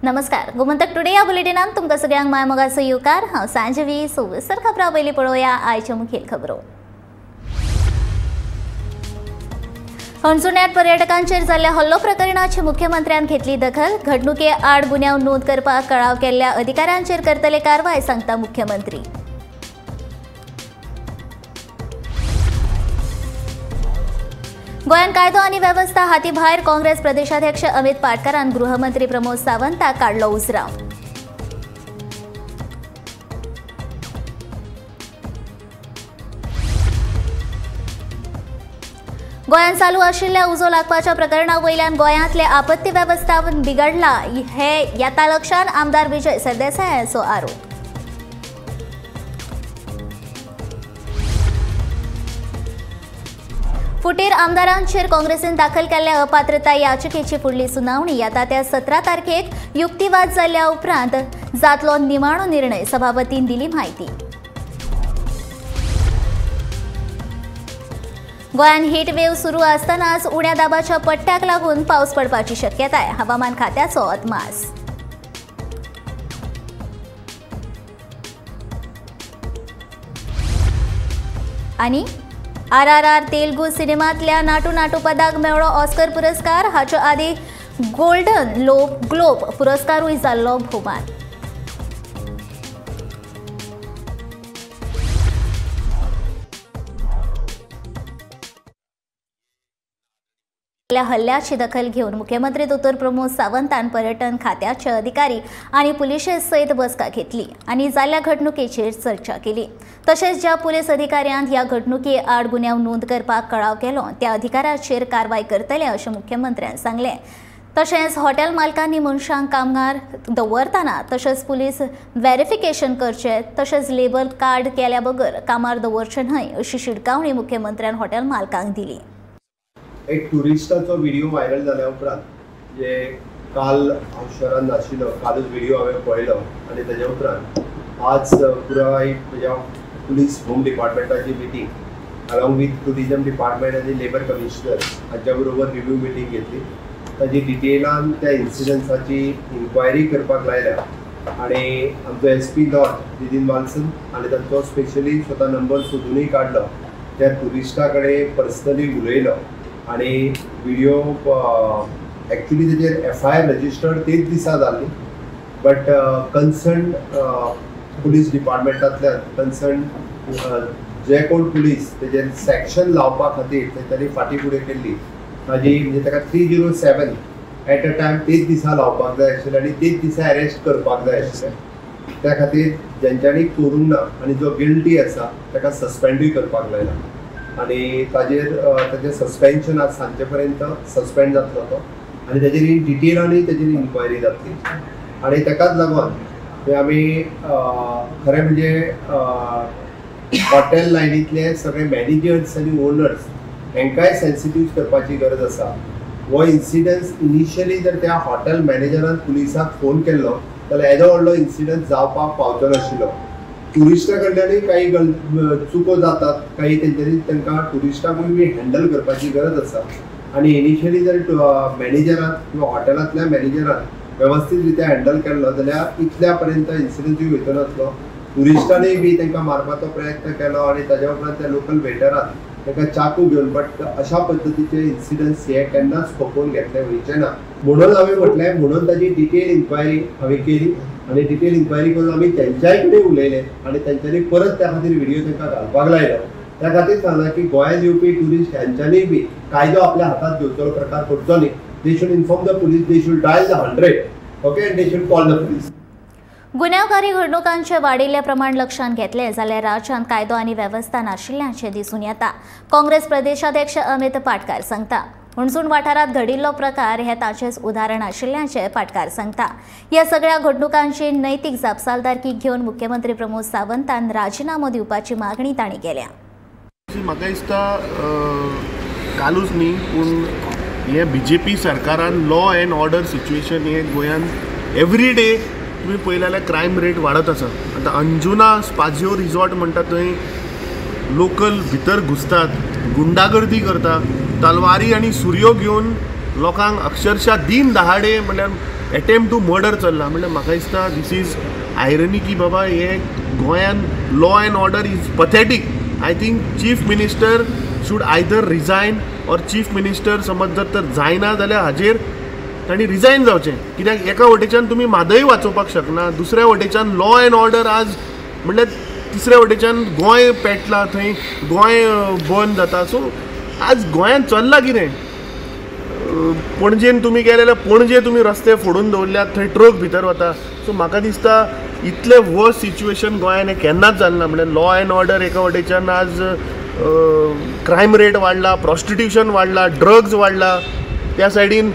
नमस्कार, गोमंतक टुडे या बुलेटिनान तुमकां सगळ्यांक मायमोगाचो येवकार। हांव सांजवी। सविस्तर खबरां पयलीं पळोवया आयच्यो मुखेल खबरो। हणजुण्यात पर्यटकांचेर जाल्ल्या हल्लो प्रकरणाची मुख्यमंत्र्यान घेतली दखल। घडणुके आड गुन्यांव नोंद करपाक कळाव केल्ल्या अधिकाऱ्यांचेर करतले कारवाय, सांगता मुख्यमंत्री। गोंयांत कायदो आनी वेवस्था हाती भायर, काँग्रेस प्रदेशाध्यक्ष अमित पाटकारान गृहमंत्री प्रमोद सावंताक काडलो उजराव। गोंयांत चालू आशिल्ल्या उजो लागपाच्या प्रकरणा वयल्यान गोंयांतले आपत्ती वेवस्थापन बिगडला हे येता लक्षांत, आमदार विजय सरदेसाय हांचो आरोप। फुटीर आमदारांचेर काँग्रेसीन दाखल केल्ल्या अपात्रता याचिकेची फुडली सुनावणी येता त्या 17 तारखेक युक्तिवाद जाल्ल्या उपरांत जातलो निमाणो निर्णय, सभापतीन दिली म्हायती। गोंयांत हीट वेव सुरू आसतनाच उण्या दाबाच्या पट्ट्याक लागून पावस पडपाची शक्यताय, हवामान खात्याचो अदमास। आनी आरआरआर तेलुगू सिनेमांतल्या नाटू नाटू पदाक मेळ्ळो ऑस्कर पुरस्कार। हाचे आदी गोल्डन ग्लोब पुरस्कारूय जाल्लो भोवमान। हल्ल्याची दखल घेवन मुख्यमंत्री दोतोर प्रमोद सावंतान पर्यटन खात्याचे अधिकारी आनी पुलिशे सयत बसका घेतली आनी जाल्ल्या घडणुकेचेर चर्चा केली। तशेंच ज्या पुलीस अधिकाऱ्यान ह्या घडणुके आड गुन्यांव नोंद करपाक कळाव केलो त्या अधिकाऱ्याचेर कारवाय करतले अशें मुख्यमंत्र्यान सांगलें। तशेंच हॉटेल मालकांनी मनशांक कामगार दवरतना तशेंच पुलीस व्हेरिफिकेशन करचें, तशेंच लेबर कार्ड केल्या बगर कामार दवरचें न्हय अशी शिटकावणी मुख्यमंत्र्यान हॉटेल मालकांक दिली। एक टुरिस्टाचो व्हिडिओ व्हायरल जाल्या उपरांत, जे काल हांव शहरान नाशिल्लो, कालूच व्हिडिओ हांवें पळयलो आनी ताज्या उपरांत आज पुराय म्हज्या पुलीस होम डिपार्टमेंटाची meeting along with tourism department आनी लेबर कमिशनर हांच्या बरोबर रिव्यू मिटींग घेतली। ताजी डिटेलान त्या इन्सिडंट्साची इन्क्वायरी करपाक लायल्या आनी आमचो S P north Nitin Valsan आनी तांचो स्पेशली स्वता नंबर सोदूनय काडलो, त्या टुरिस्टा कडेन पर्सनली उलयलो आनी व्हिडिओ एक्चुली तेजेर एफ I R registered तेच दिसा जाल्ली, बट कन्सर्न पुलीस डिपार्टमेंटांतल्यान कन्सर्न जे कोण पुलीस तेजेर सेक्शन लावपा खातीर तेंच्यांनी फाटीं फुडें केल्ली ताजी, म्हणजे ताका 307 एट अ टायम तेच दिसा लावपाक जाय आशिल्लें आनी तेच दिसा अरेस्ट करपाक जाय आशिल्लें। त्या खातीर जेंच्यांनी करूंक ना आनी जो गिल्टी आसा ताका सस्पेंडूय करपाक लायला आनी ताजेर ताजें सस्पेन्शन आज सांजचे पर्यंत सस्पेंड जातलो तो आनी ताजेर इन डिटेलानूय ताजेर इन्क्वायरी जातली। आनी ताकाच लागून आमी खरें म्हणजे हॉटेल लायनींतले सगळे मॅनेजर्स आनी ओनर्स हांकांय सेन्सिटीव करपाची गरज आसा। हो इन्सिडन्स इनिशियली जर त्या हॉटेल मॅनेजरान पुलिसाक फोन केल्लो जाल्यार येदो व्हडलो इन्सिडन्स जावपाक पावचो नाशिल्लो। टुरिस्टा कडल्यानूय काही चुको जातात, काही तेंच्यांनी तांकां टुरिस्टाकूय बी हँडल करपाची गरज आसा। आनी इनिशियली जर मॅनेजरान किंवा हॉटेलांतल्या मॅनेजरान वेवस्थीत रित्या हँडल केल्लो जाल्यार इतल्या पर्यंत इन्सिडंटूय वयचो नासलो। टुरिस्टानूय बी तांकां मारपाचो प्रयत्न केलो आनी ताज्या उपरांत त्या लोकल वेटरान तांकां चाकू घेवन, बट अशा पद्दतीचे इन्सिडंट्स हे केन्नाच खपोवन घेतले वयचे ना म्हणून हांवें म्हटलें, म्हणून ताजी डिटेल इन्क्वायरी हांवें केली आनी डिटेल इन्क्वायरी करून आमी तेंच्याय कडेन उलयले आनी तेंच्यांनी परत त्या खातीर व्हिडिओ तांकां घालपाक लायलो। त्या खातीर सांगलां की गोंयांत येवपी ट्युरिस्ट हेंच्यांनी बी कायदो आपल्या हातांत घेवचो प्रकार करचो न्ही। They should inform the police, they should dial the 100, okay, and they should call the police. गुन्यांवकारी घडणुकांचे वाडिल्लें प्रमाण लक्षांत घेतलें जाल्यार राज्यांत कायदो आनी वेवस्था नाशिल्ल्याचें दिसून येता, काँग्रेस प्रदेशाध्यक्ष अमित पाटकार सांगता। हणजूण वाठारांत घडिल्लो प्रकार हे ताचेच उदाहरण आशिल्ल्याचें पाटकार सांगता। ह्या सगळ्या घडणुकांची नैतीक जापसालदारकी घेवन मुख्यमंत्री प्रमोद सावंतान राजिनामो दिवपाची मागणी तांणी केल्या। म्हाका दिसता कालूच न्ही पूण हे बीजेपी सरकारान लॉ एंड ऑर्डर सिच्युएशन हे गोंयांत एवरी डे तुमी पळयलें जाल्यार क्रायम रेट वाडत आसा। आतां अंजुना स्पाजियो रिजॉर्ट म्हणटा थंय लोकल भितर घुसतात, गुंडागर्दी करता, तलवारी आनी सुरयो घेवन लोकांक अक्षरशः दिन दहाडे म्हणल्यार एटेम्प्ट टू मर्डर चल्ला. म्हणल्यार म्हाका दिसता this is irony की बाबा हे गोंयान law and order is pathetic. I think chief minister should either resign or chief minister समज जर तर जायना जाल्यार हाजेर तांणी रिजायन जावचें. कित्याक एका वटेच्यान तुमी म्हादय वाचोवपाक शकना, दुसऱ्या वटेच्यान लॉ एंड ऑर्डर आज म्हणल्यार तिसऱ्या वटेच्यान गोंय पेटला, थंय गोंय बंद जाता. सो आज गोंयांत चल्लां कितें? पणजेन तुमी गेले जाल्यार पणजे तुमी रस्ते फोडून दवरल्यात, थंय ट्रक भितर वता. सो म्हाका दिसता इतलें वर्स सिच्युएशन गोंयान हें केन्नाच जालें ना. म्हणल्यार लॉ एंड ऑर्डर एका वटेच्यान आज क्रायम रेट वाडला, प्रोस्टिट्यूशन वाडला, ड्रग्ज वाडला. त्या सायडीन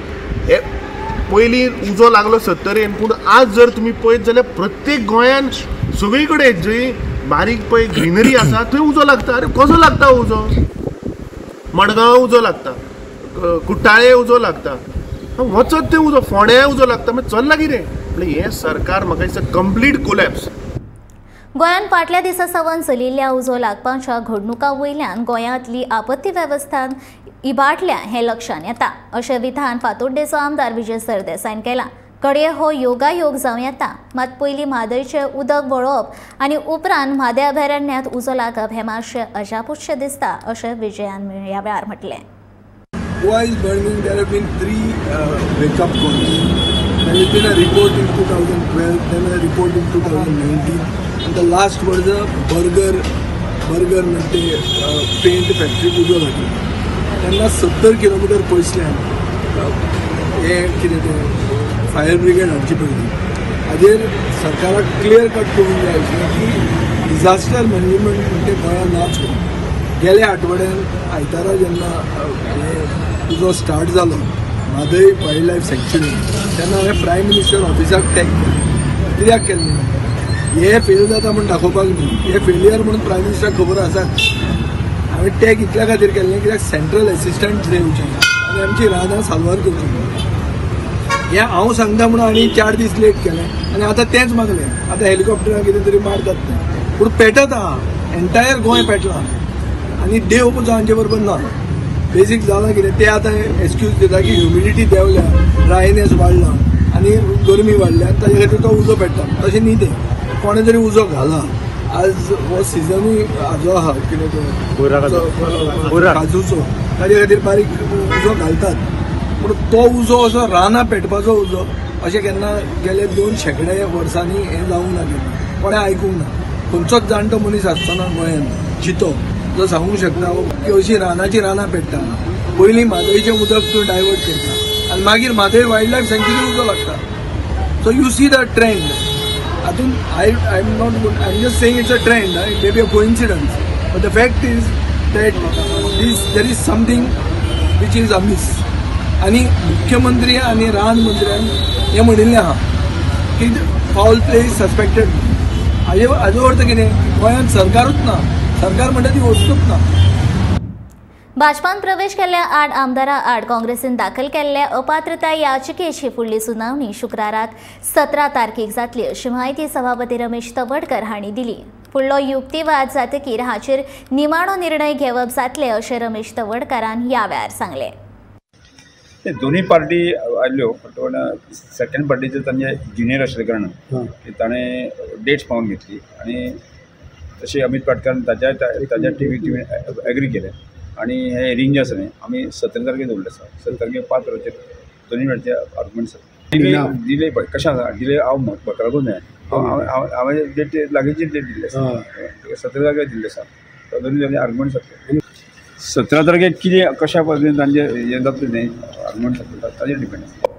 पयलीं उजो लागलो 70 पूण आज जर तुमी पळयत जाल्यार प्रत्येक गोंयान सगळी कडेन जंय बारीक पळय ग्रिनरी आसा थंय उजो लागता. अरे कसो लागता उजो? मडगांव उजो लागता, कुट्टाळे उजो लागता, वचत ते उजो, फोंड्या उजो लागता. मागीर चल्ला कितें? म्हणल्यार हें सरकार म्हाका दिसता कंप्लीट कोलॅप्स. गोंयांत फाटल्या दिसा सावन चलिल्ल्या उजो लागपाच्या घडणुकां वयल्यान गोंयांतली आपत्ती वेवस्था इबाडल्या हें लक्षांत येता अशें विधान फातोड्डेचो आमदार विजय सरदेसायन केलां. घडये हो योगायोग जावं येता, मात पयलीं म्हादयचें उदक वळोवप आनी उपरांत म्हादय अभयारण्यांत उजो लागप हें मातशें अजापूचशें दिसता अशें विजयान ह्या वेळार म्हटलें. Goa is burning. There have been 3 wake-up calls. There has been a report in 2012, then a report in 2019, and the last was a burger म्हणते पेंट फॅक्टरी उजो लागली तेन्ना 70 किलोमिटर पयसल्यान हें कितें तें फायर ब्रिगेड हाडची पडली. हाजेर सरकाराक क्लियर कट करूंक जाय आशिल्लें की डिझास्टर मॅनेजमेंट म्हणटे गोंयांत नाच करूं. गेल्या आठवड्यान आयतारा जेन्ना हें उजो स्टार्ट जालो म्हादय वायल्ड लायफ सँक्च्युरी तेन्ना हांवें प्रायम मिनिस्टर ऑफिसाक टॅग केलें. कित्याक केलें? हे फेल जाता म्हूण दाखोवपाक न्ही, हे फेलियर म्हणून प्रायम मिनिस्टराक खबर आसा. हांवें टॅग इतल्या खातीर केल्लें कित्याक सेंट्रल एसिस्टंट थंय येवचें आनी आमची रानां साल्वार करची. हें हांव सांगता म्हणून आनी 4 दीस लेट केलें आनी आतां तेंच मागलें. आतां हेलिकॉप्टरां कितें तरी मारतात तें, पूण पेटत आहा, एन्टायर गोंय पेटलां आनी देव पसून हांचे बरोबर ना. बेसीक जालां कितें ते आतां एक्सक्यूज दिता की ह्युमिडिटी देंवल्या, ड्रायनेस वाडला आनी गरमी वाडल्या ताजे खातीर तो उजो पेट्टा. तशें न्ही तें, कोणें तरी उजो घाला. आज हो सिजनूय हाजो आहा कितें तो काजूचो, ताजे खातीर बारीक उजो घालतात. पूण तो उजो असो रानां पेटपाचो उजो अशें केन्ना गेले 2 शेंकडे वर्सांनी हें जावंक ना, केन्ना कोणें आयकूंक ना. खंयचोच जाणटो मनीस आसचो ना गोंयांत जितो जो सांगूंक शकता की अशी रानाची रानां पेट्टा. पयलीं म्हादयचें उदक तूं डायवर्ट करता आनी मागीर म्हादय वायल्ड लायफ सँक्च्युरी उजो लागता. So you see the trend. हातून I am not I am just saying it's a trend, it may be a coincidence, but the fact is that this there is something which is amiss. आनी मुख्यमंत्री आनी रान मंत्र्यान हें म्हणिल्लें आहा की फावल प्ले is suspected. हाजो अर्थ कितें? गोंयांत सरकारूच ना, सरकार म्हणटा ती वस्तूच ना. भाजपान प्रवेश केल्ल्या 8 आमदारां आड काँग्रेसीन दाखल केल्ल्या अपात्रताय याचिकेची फुडली सुनावणी शुक्राराक 17 तारखेक जातली अशी म्हायती सभापती रमेश तवडकर हांणी दिली. फुडलो युक्तिवाद जातकीर हाचेर निमाणो निर्णय घेवप जातले अशें रमेश तवडकरान ह्या वेळार सांगलें. दोन्ही पार्टी आयल्यो पण सेकंड पार्टीचे तांचे ज्युनियर आशिल्ल्या कारणान ताणें डेट्स पावून घेतली आनी तशें अमीत पाटकारान ताच्या ताच्या टिमी एग्री केलें आनी हें हियरींग जें आसा न्ही आमी 17 तारखेर दवरलें आसा. 17 तारखेर 5 वरांचेर दोनूय वेळचे आर्ग्युमेंट्स आसा. डिले डिले कशें आसा? डिले हांव म्हाका न्हय, हांवें डेट लागींची डेट दिल्ली आसा, 17 तारखेर दिल्ली आसा. दोनूय तांचे आर्ग्युमेंट्स जातले. 17 तारखेर कितें कशा पद्दतीन तांचे हें जातलें न्ही आर्ग्युमेंट्स जातले ताजेर डिपेंड आसा.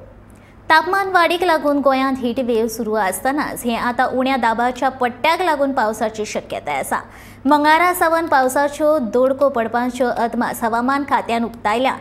तापमान वाडीक लागून गोंयांत हीट वेव सुरू आसतनाच हे आतां उण्या दाबाच्या पट्ट्याक लागून पावसाची शक्यताय आसा. मंगळारा सावन पावसाच्यो दडको पडपाच्यो अदमास हवामान खात्यान उक्तायल्या.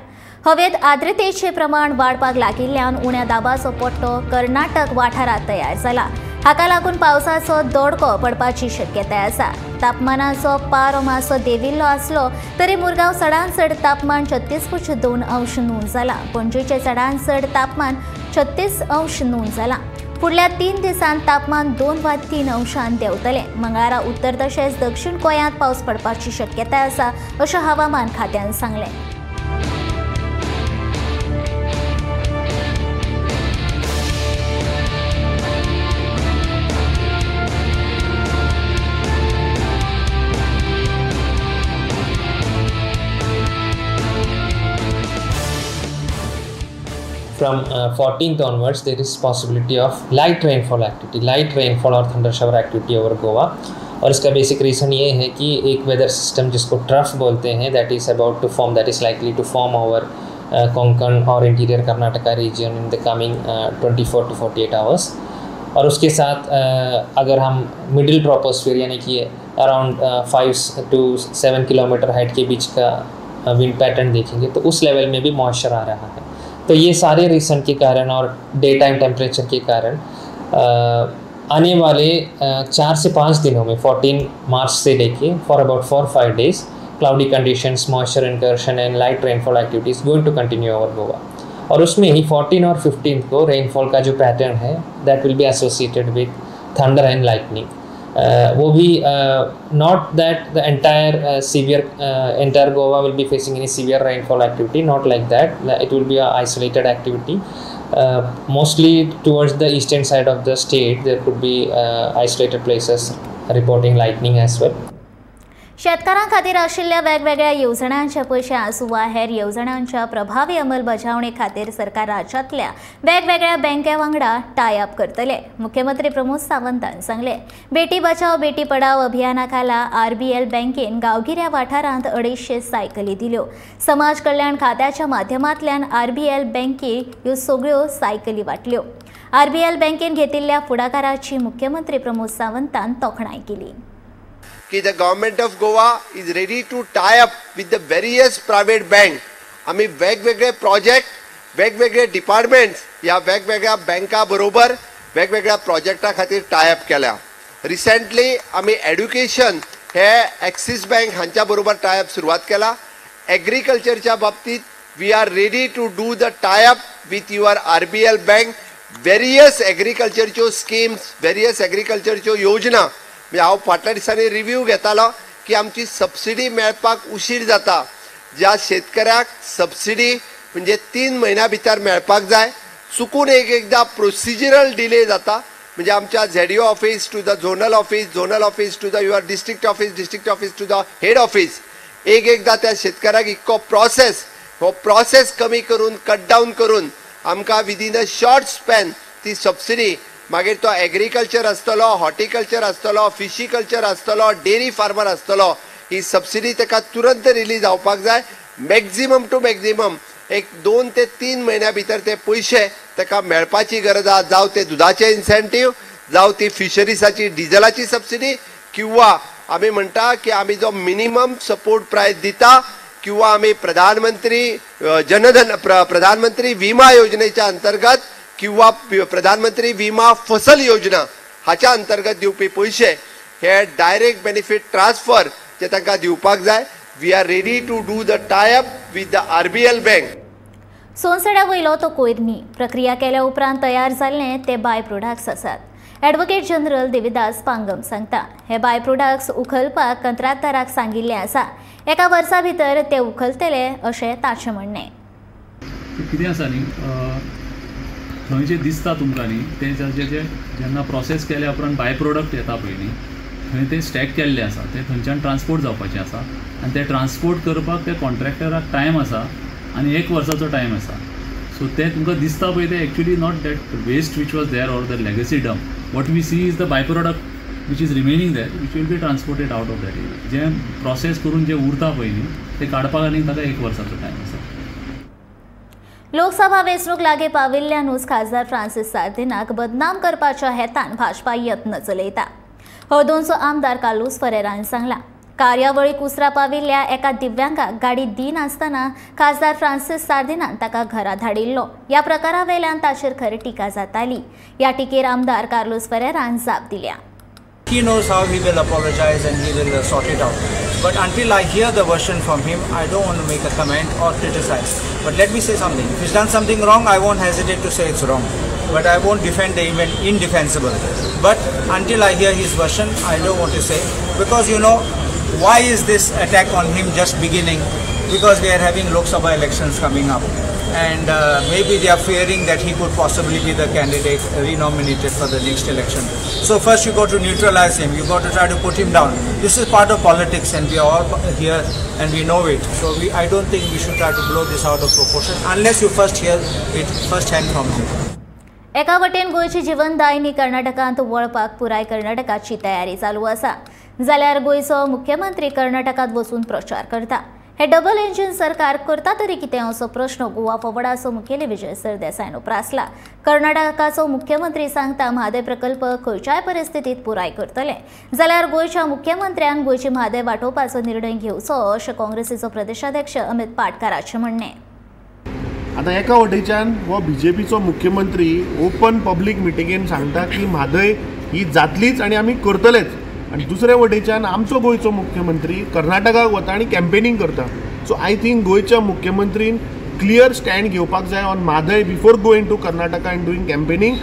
हवेत आर्द्रतेचें प्रमाण वाडपाक लागिल्ल्यान उण्या दाबाचो पट्टो कर्नाटक वाठारांत तयार जाला. हाका लागून पावसाचो दडको पडपाची शक्यताय आसा. तापमानाचो पारो मातसो देंविल्लो आसलो तरी मुरगांव चडांत चड तापमान 36.2 अंश नोंद जाला. पणजेचें चडांत चड तापमान 36 अंश नोंद जाला. फुडल्या 3 दिसांत तापमान 2 वा 3 अंशान देंवतलें. मंगळारा उत्तर तशेंच दक्षिण गोंयांत पावस पडपाची शक्यताय आसा अशें हवामान खात्यान सांगलें. From 14th onwards there is possibility of light rainfall activity, light rainfall और thunder shower activity over Goa. और इसका बेसिक रीज़न ये है कि एक वेदर सिस्टम जिसको ट्रफ बोलते हैं, that is about to form, that is likely to form over Konkan Aur interior Karnataka region in the coming 24 to 48 hours. और उसके साथ अगर हम मिडिल ट्रोपोस्फीयर यानी कि around 5 to 7 kilometre height K beach का wind pattern देखेंगे तो उस level में भी मॉइस्चर आ रहा है। तो ये सारे रीज़न के कारण और डे टाइम टेम्परेचर के कारण आने वाले 4 से 5 दिनों में 14 मार्च से लेके for about 4-5 days cloudy conditions, moisture incursion and light rainfall activity is going to continue over Goa. और उसमें ही 14 और 15 को रेनफॉल का जो पैटर्न है that will be associated with thunder and lightning. वो भी not that the entire severe entire Goa will be facing any severe rainfall activity, not like that, it will be a isolated activity. Mostly towards the eastern side of the state there could be isolated places reporting lightning as well. शेतकारां खातीर आशिल्ल्या वेगवेगळ्या येवजण्यांचे पयशे आसूं वा हेर येवजण्यांच्या प्रभावी अंमलबजावणे खातीर सरकार राज्यांतल्या वेगवेगळ्या बँके वांगडा टाय अप करतले, मुख्यमंत्री प्रमोद सावंतान सांगलें. बेटी बचाव बेटी पढाओ अभियाना खाला आरबीएल बँकेन गांवगिऱ्या वाठारांत 250 सायकली दिल्यो. समाज कल्याण खात्याच्या माध्यमांतल्यान आरबीएल बँके ह्यो सगळ्यो सायकली वांटल्यो. आरबीएल बँकेन घेतिल्ल्या फुडाकाराची मुख्यमंत्री प्रमोद सावंतान तोखणाय केली. की the government of Goa is ready to tie up with the various private bank. आम्ही वेगवेगळे प्रोजेक्ट, वेगवेगळे डिपार्टमेंट्स ह्या वेगवेगळ्या बँका बरोबर वेगवेगळ्या प्रोजेक्टा खातीर टाय अप केल्या. रिसेंटली आमी एड्युकेशन हे एक्सीस बँक हांच्या बरोबर टाय अप सुरवात केला. एग्रीकल्चरच्या बाबतीत we are ready to do the tie up with your RBL bank. Various एग्रीकल्चरच्यो schemes, various एग्रीकल्चरच्यो योजना, हांव फाटल्या दिसांनी रिव्यू घेतालो की आमची सबसिडी मेळपाक उशीर जाता. ज्या शेतकऱ्याक सबसिडी म्हणजे 3 म्हयन्या भितर मेळपाक जाय, चुकून एक एकदां प्रोसिजरल डिले जाता. म्हणजे आमच्या ZDO office to the zonal office, zonal office to the your district office, district office to the head office, एक एकदां त्या शेतकऱ्याक इतको प्रोसेस, हो प्रोसेस कमी करून कट डावन करून आमकां विदीन अ शॉर्ट स्पॅन ती सबसिडी, मागीर तो एग्रीकल्चर आसतलो, हॉर्टिकल्चर आसतलो, फिशीकल्चर आसतलो, डेअरी फार्मर आसतलो, ही सबसिडी ताका तुरंत रिलीज जावपाक जाय. मॅक्झिमम टू मॅक्झिमम एक 2 ते 3 म्हयन्या भितर ते पयशे ताका मेळपाची गरज आसा. जावं ते दुदाचे इन्सेंटीव, जावं ती फिशरीजाची डिझलाची सबसिडी, किंवा आमी म्हणटा की आमी जो मिनिमम सपोर्ट प्रायस दिता, किंवा आमी प्रधानमंत्री जनधन प्रधानमंत्री विमा योजनेच्या अंतर्गत किंवा प्रधानमंत्री विमा फसल योजना हाच्या अंतर्गत दिवपी पयशे हे डायरेक्ट बेनिफीट ट्रान्सफर जे तांकां दिवपाक जाय. We are ready to do the tie up with the RBL bank. सोनसड्या वयलो तो कोयर न्ही, प्रक्रिया केल्या उपरांत तयार जाल्ले ते बाय प्रोडक्ट्स आसात. ॲडव्होकेट जनरल देविदास पांगम सांगता, हे बाय प्रोडक्ट्स उखलपाक कंत्राटदाराक सांगिल्लें आसा, एका वर्सा भितर ते उखलतले अशें ताचें म्हणणें. कितें आसा न्ही, थंय जें दिसता तुमकां न्ही तें जें जेन्ना प्रोसेस केल्या उपरांत बाय प्रोडक्ट येता पळय न्ही, थंय ते स्टॅक केल्ले आसा, ते थंयच्यान ट्रान्सपोर्ट जावपाचें आसा आनी ते ट्रान्सपोर्ट करपाक त्या कॉन्ट्रॅक्टराक टायम आसा आनी 1 वर्साचो टायम आसा. सो तें तुमकां दिसता पळय तें actually not that waste which was there or the legacy dump. What we see is the by product which is remaining there, which will be transported out of that area. जें process करून जें उरता पळय न्ही तें काडपाक आनी ताका 1 वर्साचो टायम आसा. लोकसभा वेंचणूक लागीं पाविल्ल्यानूच खासदार फ्रांसीस सार्दिनाक बदनाम करपाच्या हेतान भाजपा यत्न चलयता, हळदोणचो आमदार कार्लूस फरेरान सांगला. कार्यावळीक उसरा पाविल्ल्या एका दिव्यांगाक गाडी दिनासतना खासदार फ्रांसीस सार्दिनान ताका घरा धाडिल्लो. ह्या प्रकारावेल्यान ताचेर खरी टिका जाताली. ह्या टिकेर आमदार कार्लूस फरेरान जाप दिल्या. He knows how he will apologize and he will sort it out. But until I hear the version from him, I don't want to make a comment or criticize. But let me say something. If he's done something wrong, I won't hesitate to say it's wrong. But I won't defend the even indefensible. But until I hear his version, I don't want to say. Because you know, why is this attack on him just beginning? Because we are having Lok Sabha elections coming up, and maybe they are fearing that he could possibly be the candidate renominated for the next election. So first you got to neutralize him, you got to try to put him down. This is part of politics and we are all here and we know it. So I don't think we should try to blow this out of proportion unless you first hear it first hand from him. एका वटेन गोंयची जीवनदायिनी कर्नाटकांत वळपाक पुराय कर्नाटकाची तयारी चालू आसा, जाल्यार गोंयचो मुख्यमंत्री कर्नाटकांत वचून प्रचार करता. हे डबल इंजिन सरकार करता तरी कितें असो प्रश्न गोवा फॉरवर्डाचो मुखेली विजय सरदेसायान उप्रासला. कर्नाटकाचो मुख्यमंत्री सांगता म्हादय प्रकल्प खंयच्याय परिस्थितीत पुराय करतले, जाल्यार गोंयच्या मुख्यमंत्र्यान गोंयची म्हादय वाटोवपाचो निर्णय घेवचो अशें काँग्रेसीचो प्रदेशाध्यक्ष अमित पाटकाराचें म्हणणें. आतां एका वटेच्यान हो बीजेपीचो मुख्यमंत्री ओपन पब्लीक मिटिंगेन सांगता की म्हादय ही जातलीच आनी आमी करतलेच, आनी दुसरे वटेच्यान आमचो गोंयचो मुख्यमंत्री कर्नाटकाक वता आनी कॅम्पेनींग करता. सो I think गोंयच्या मुख्यमंत्रीन क्लियर स्टँड घेवपाक जाय on Mhadei before going to Karnataka and doing campaigning,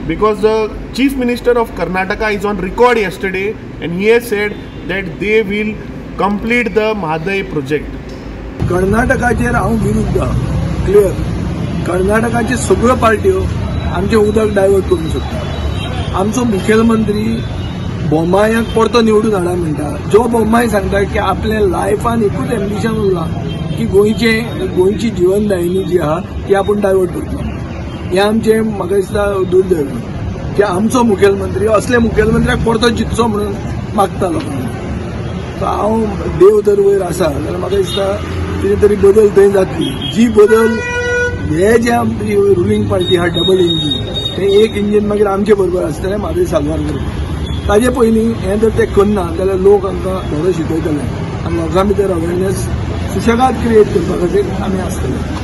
because the chief minister of Karnataka is on record yesterday and he has said that they will complete the Mhadei project. कर्नाटकाचेर हांव विरुद्ध clear. कर्नाटकाचे सगळ्यो पार्ट्यो आमचें उदक divert करूंक सोदता. आमचो मुखेलमंत्री बोम्मायाक परतो निवडून हाडा म्हणटा. जो बोम्माय सांगता की आपल्या लायफान एकूच एम्बिशन उरलां की गोंयची जिवनदायिनी जी आहा ती आपूण डायवर्ट करतलो. हें आमचें म्हाका दिसता दुर्दैव की आमचो मुखेलमंत्री असल्या मुखेलमंत्र्याक परतो जिखचो म्हणून मागता लोकांक. सो हांव देव जर वयर आसा जाल्यार म्हाका दिसता कितें तरी बदल थंय जातली. जी बदल हे जे आमची रुलींग पार्टी आहा डबल इंजीन, तें एक इंजीन मागीर आमचे बरोबर आसतलें म्हादय साल्वार करपाक. ताजे पयलीं हें जर तें करना जाल्यार लोक आमकां धडो शिकयतले आनी लोकां भितर अवेरनेस सुशेगाद क्रिएट करपा खातीर आमी आसतले.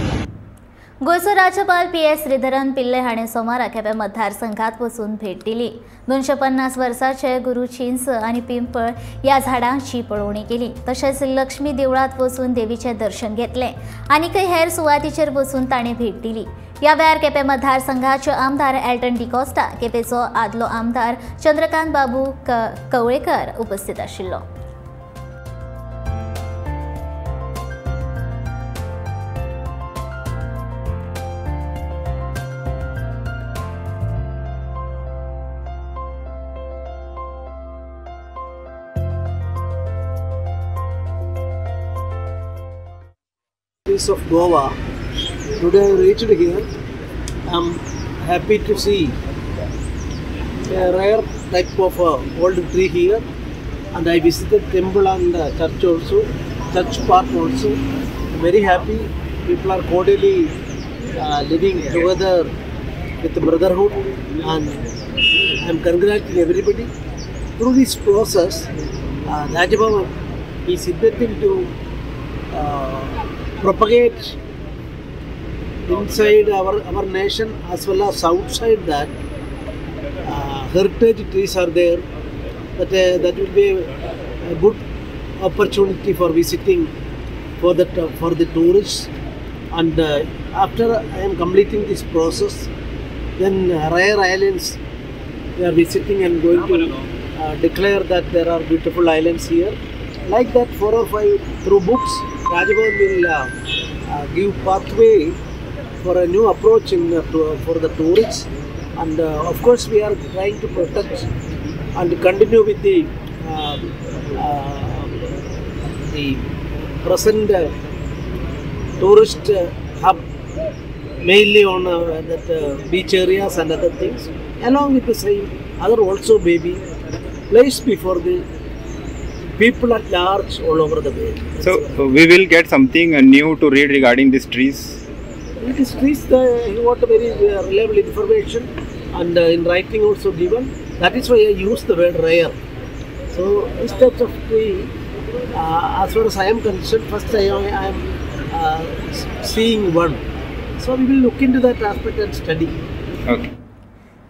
गोंयचो राज्यपाल पी.एस. श्रीधरन पिल्ले हाणें सोमारा केपें मतदारसंघात वचून भेट दिली. 250 वर्सांचे गुरू चिंच आनी पिंपळ ह्या झाडांची पळोवणी केली. तशेंच लक्ष्मी देवळांत वचून देवीचें दर्शन घेतलें. आनीकय हेर सुवातीचेर वचून ताणें भेट दिली. ह्या वेळार केपें मतदारसंघाचे आमदार एल्टन डिकॉस्टा, केपेंचो आदलो आमदार चंद्रकांत बाबू कवळेकर उपस्थित आशिल्लो. Of Goa. Today I reached here. I am happy to see a rare type of old tree here, and I visited temple and church also, church park also. I am very happy. People are cordially living together with the brotherhood, and I am congratulating everybody. Through this process, Raj Bhavan is intending to propagate inside our nation as well as outside that heritage trees are there, but that will be a good opportunity for visiting for the tourists. And after I am completing this process, then rare islands we are visiting and going to declare that there are beautiful islands here. Like that, 4 or 5 through books, Raj Bhavan will give pathway for a new approach in for the tourists, and of course we are trying to protect and continue with the present tourist hub, mainly on that beach areas and other things, along with the same other also maybe place before the people at large all over the world. So we will get something new to read regarding these trees? These trees, he got very reliable information, and in writing also given. That is why I use the word rare. So this type of tree, as far as I am concerned, first I am seeing one. So we will look into that aspect and study. Okay.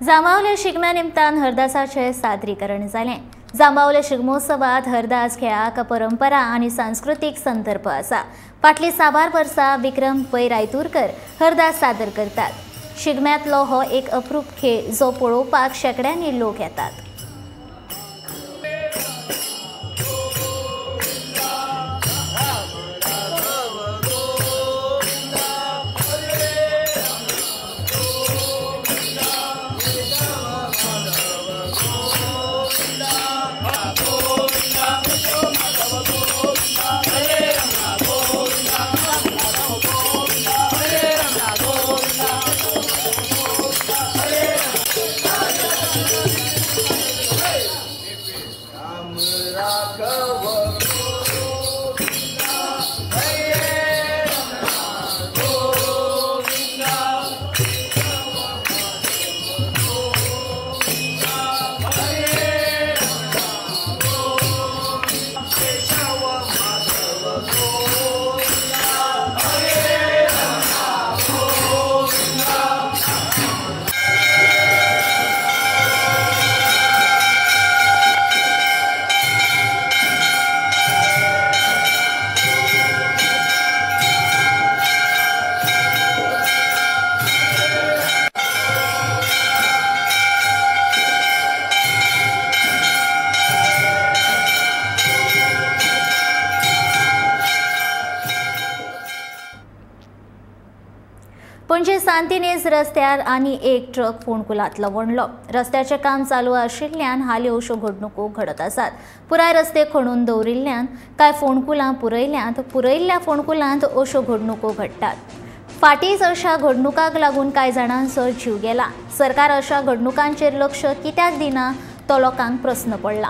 जांबावले शिगम्या निमतान हरदासाचें सादरीकरण जालें. जांबावले शिगमोत्सवात हरदास खेळाक परंपरा आनी सांस्कृतीक संदर्भ आसा. फाटलीं साबार वर्सां विक्रम पै रायतूरकर हरदास सादर करतात. शिगम्यांतलो हो एक अप्रूप खेळ जो पळोवपाक शेंकड्यांनी लोक येतात. पणजे सांतिनेज रस्त्यार आनी एक ट्रक फोंडकुलांत लवणलो. रस्त्याचें काम चालू आशिल्ल्यान हाली अश्यो घडणुको घडत आसात. पुराय रस्ते खणून दवरिल्ल्यान कांय फोंडकुलां पुरयल्यांत. पुरयल्ल्या फोंडकुलांत अश्यो घडणुको घडटात. फाटींच अशा घडणुकांक लागून कांय जाणांचो जीव गेला. सरकार अशा घडणुकांचेर लक्ष कित्याक दिना तो लोकांक प्रस्न पडला.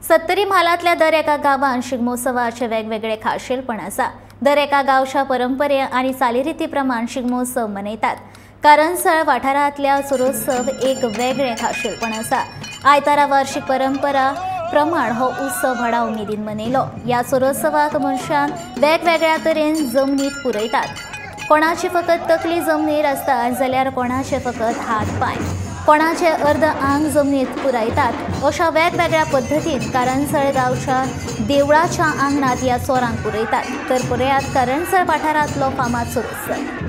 सत्तरी म्हालांतल्या दर एका गांवांत शिगमोत्सवाचे वेगवेगळे खाशेलपण आसा. दर एका गांवच्या परंपरे आनी चालीरिती प्रमाण शिगमोत्सव मनयतात. कारंजसळ वाठारांतल्या सुरोत्सव एक वेगळें खाशेलपण आसा. आयतारा वार्षिक परंपरा प्रमाण हो उत्सव व्हडा उमेदीन मनयलो. ह्या सुरोत्सवाक मनशान वेगवेगळ्या तरेन जमनीत पुरयतात. कोणाची फकत तकली जमनीर आसता जाल्यार कोणाचे फकत हात पांय, कोणाचे अर्द आंग जमनीत पुरायतात. अशा वेगवेगळ्या पद्दतीन कारंजसळ गांवच्या देवळाच्या आंगणात ह्या चोरांक पुरयतात. तर पुरयात कारंजसळ वाठारांतलो फामाद सुरोत्सव.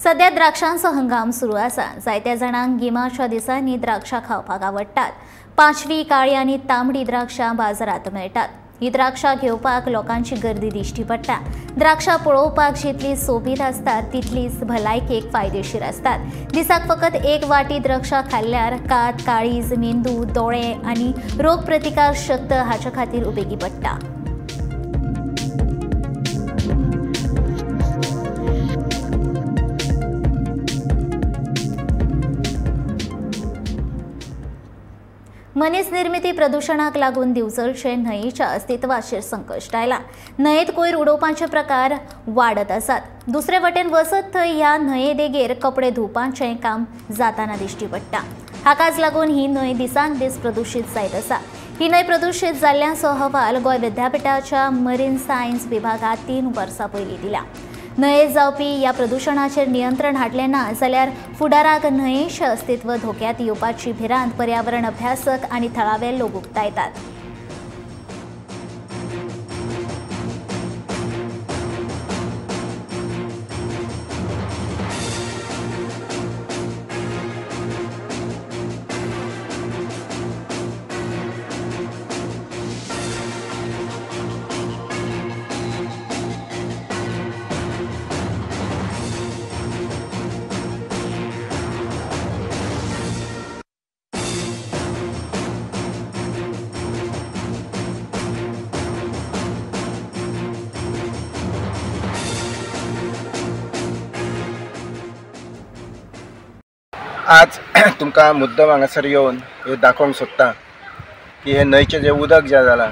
सध्या द्राक्षांचो हंगाम सुरू आसा. जायत्या जाणांक गिमाच्या दिसांनी द्राक्षां खावपाक आवडटात. पांचवी, काळी आनी तांबडी द्राक्षां बाजारांत मेळटात. ही द्राक्षां घेवपाक लोकांची गर्दी दिश्टी पडटा. द्राक्षां पळोवपाक जितली सोबीत आसतात तितलीच भलायकेक फायदेशीर आसतात. दिसाक फकत एक वाटी द्राक्षां खाल्ल्यार कात, काळीज, मेंदू, दोळे आनी रोगप्रतिकार शक्त हाच्या खातीर उपेगी पडटा. मनीस निर्मिती प्रदूषणाक लागून दिवचलचे न्हंयेच्या अस्तित्वाचेर संकश्ट आयला. न्हंयेत कोयर उडोवपाचे प्रकार वाडत आसात. दुसरे वटेन वसत थंय ह्या न्हंये देगेर कपडे धुवपाचें काम जाताना दिश्टी पडटा. हाकाच लागून ही न्हंय दिसान दीस प्रदूशीत जायत आसा. ही न्हंय प्रदूशीत जाल्ल्याचो अहवाल गोंय विद्यापिठाच्या मरीन सायन्स विभागात 3 वर्सां पयलीं दिला. न्हंयेत जावपी ह्या प्रदूषणाचेर नियंत्रण हाडलें ना जाल्यार फुडाराक न्हंयेचें अस्तित्व धोक्यात येवपाची भिरांत पर्यावरण अभ्यासक आनी थळावे लोक उक्तायतात. आज तुमकां मुद्दम हांगासर येवन हे दाखोवंक सोदता की हे न्हंयचें जें उदक जें जालां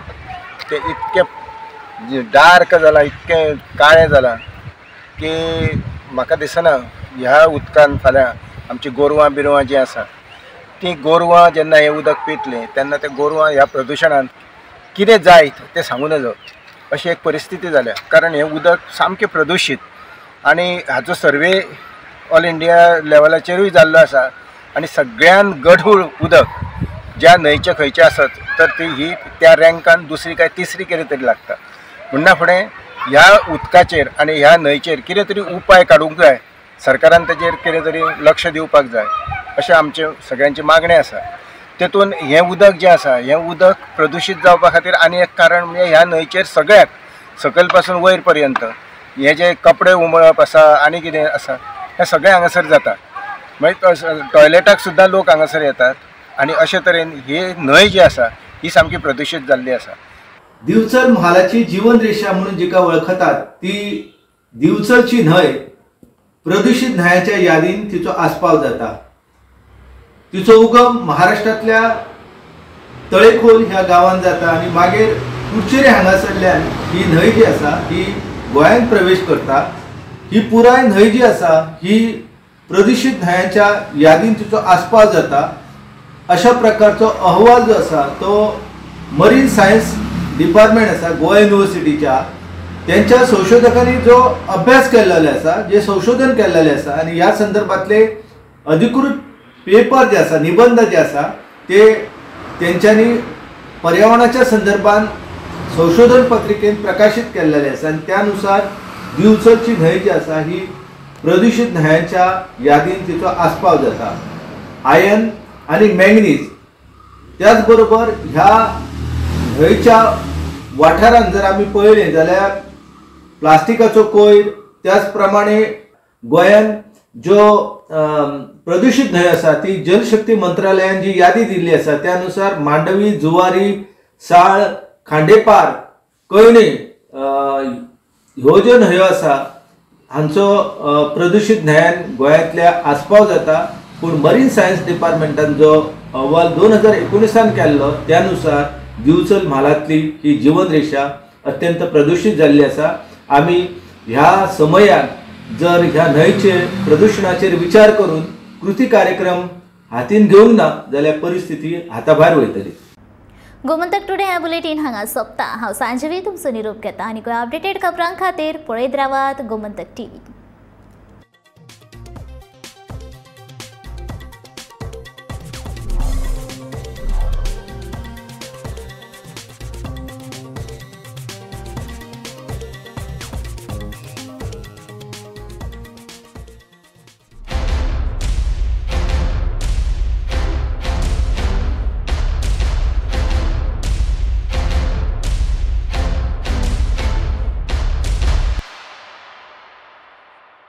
तें इतकें डार्क जालां, इतकें काळें जालां की म्हाका दिसना ह्या उदकान फाल्यां आमची गोरवां बिरवां जीं आसा तीं गोरवां जेन्ना हें उदक पितलीं तेन्ना ते गोरवां ह्या प्रदुशणान कितें जायत तें सांगू नजो अशी एक परिस्थिती जाल्या. कारण हें उदक सामकें प्रदुशीत आनी हाचो सर्वे ऑल इंडिया लेवलाचेरूय जाल्लो आसा आनी सगळ्यान गढूळ उदक ज्या न्हंयचे खंयचे आसत तर ती ही त्या रँकान दुसरी काय तिसरी कितें तरी लागता. म्हणना फुडें ह्या उदकाचेर आनी ह्या न्हंयचेर कितें तरी उपाय काडूंक जाय, सरकारान ताचेर कितें तरी लक्ष दिवपाक जाय अशें आमचें सगळ्यांची मागणें आसा. तेतून हें उदक जें आसा हें उदक प्रदुशीत जावपा खातीर आनी एक कारण म्हणजे ह्या न्हंयचेर सगळ्याक सकयल पासून वयर पर्यंत हे जे कपडे उमळप आसा आनी कितें आसा हें सगळें हांगासर जाता. मागीर टॉयलेटाक सुद्दां लोक हांगासर येतात आनी अशे तरेन ही न्हंय जी आसा ही सामकी प्रदुशीत जाल्ली आसा. दिवचल म्हालाची जीवन रेषा म्हणून जिका वळखतात ती दिवचलची न्हंय प्रदूषित न्हंयाच्या यादीन तिचो आस्पाव जाता. तिचो उगम महाराष्ट्रांतल्या तळेखोल ह्या गांवांत जाता आनी मागीर कुडचेरे हांगासरल्यान ही न्हंय जी आसा ही गोंयांत प्रवेश करता. ही पुराय न्हंय जी आसा ही प्रदूषित न्हंयांच्या यादीन तिचो आस्पाव जाता. अशा प्रकारचो अहवाल जो आसा तो मरीन सायन्स डिपार्टमेंट आसा गोवा युनिवर्सिटीच्या त्यांच्या संशोधकांनी जो अभ्यास केलेलो आसा, जे संशोधन केलेलें आसा आनी ह्या संदर्भातले अधिकृत पेपर जे आसा, निबंध जे आसा ते तेंच्यांनी पर्यावरणाच्या संदर्भात संशोधन पत्रिकेन प्रकाशीत केलेले आसा आनी त्यानुसार दिवचलची न्हंय जी आसा ही प्रदूषित न्हंयांच्या यादीन तिचो आस्पाव जाता. आयर्न आनी मॅंगनीज त्याच बरोबर ह्या न्हंयच्या वाठारांत जर आमी पळयलें जाल्यार प्लास्टिकाचो कोयर, त्याच प्रमाणे गोंयांत ज्यो प्रदूषित न्हंय आसा ती जलशक्ती मंत्रालयान जी यादी दिल्ली आसा त्यानुसार मांडवी, जुवारी, साळ, खांडेपार, कळणे ह्यो ज्यो न्हंयो आसा हांचो प्रदूषित न्हंयान गोंयांतल्या आस्पाव जाता. पूण मरीन सायन्स डिपार्टमेंटान जो अहवाल 2019 केल्लो त्यानुसार दिवचल म्हालांतली ही जीवन रेषा अत्यंत प्रदूषित जाल्ली आसा. आमी ह्या समयान जर ह्या न्हंयचे प्रदूषणाचेर विचार करून कृती कार्यक्रम हातीन घेवंक ना जाल्यार परिस्थिती हाताभायर वयतली. गोमंतक टुडे ह्या बुलेटीन हांगा सोंपता. हांव सांजवी तुमचो निरोप घेता आनी अपडेटेड खबरां खातीर पळयत रावात गोमंतक टीव्ही.